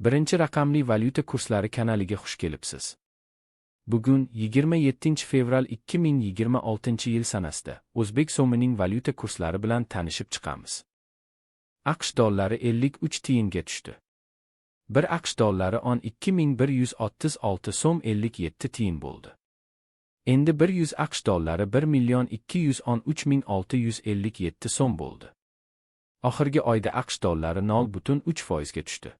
Birinchi raqamli valyuta kurslari kanaliga xush kelibsiz. Bugun 27-fevral 2026-yil sanasida o'zbek so'mining valyuta kurslari bilan tanishib chiqamiz. AQSh dollari 53 tiyinga tushdi. 1 AQSh dollari 12,136 so'm 57 tiyin bo'ldi. Endi 100 AQSh dollari 1 213 657 so'm bo'ldi. Oxirgi oyda AQSh dollari 0,3% ga tushdi.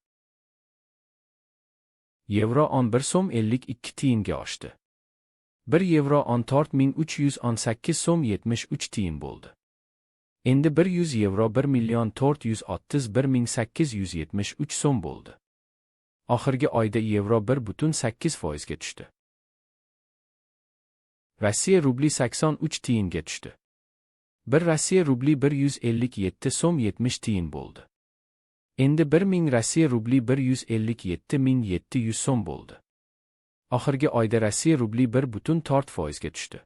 Yevro 11 so'm 52 tiyinga oshdi. 1 yevro 14,318 so'm 73 tiyin bo'ldi. Endi 100 yevro 1 431 873 so'm bo'ldi. Oxirgi oyda yevro 1,8% ga tushdi. Rossiya rubli 83 tiyinga tushdi. 1 Rossiya rubli 157 so'm 70 tiyin bo'ldi. Endi 1000 Rossiya rubli 157 700 so'm bo'ldi. Oxirgi oyda Rossiya rubli 1,4% ga tushdi.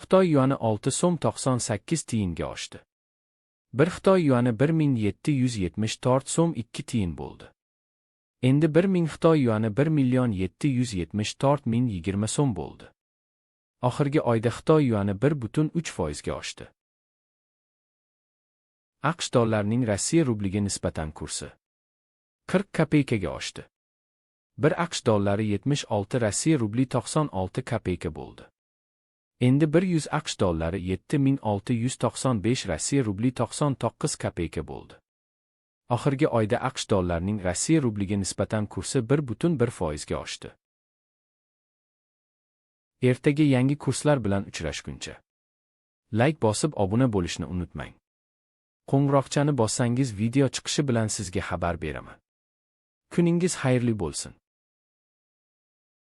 Xitoy yuani 6 so'm 98 tiyinga oshdi. 1 Xitoy yuani 1774 so'm 2 tiyin bo'ldi. Endi 1000 Xitoy yuani 1 774 020 so'm bo'ldi. Oxirgi oyda Xitoy yuani 1,3% ga oshdi. AQSh dollarining Rossiya rubliga nisbatan kursi 40 kopeykaga oshdi. 1 AQSh dollari 76 Rossiya rubli 96 kopeyka bo'ldi. Endi 100 AQSh dollari 7695 Rossiya rubli 99 kopeyka bo'ldi. Oxirgi oyda AQSh dollarining Rossiya rubliga nisbatan kursi 1,1% ga oshdi. Ertaga yangi kurslar bilan uchrashguncha layk bosib obuna bo'lishni unutmang. Qo'ng'iroqchani bossangiz video chiqishi bilan sizga xabar beraman. Kuningiz xayrli bo'lsin.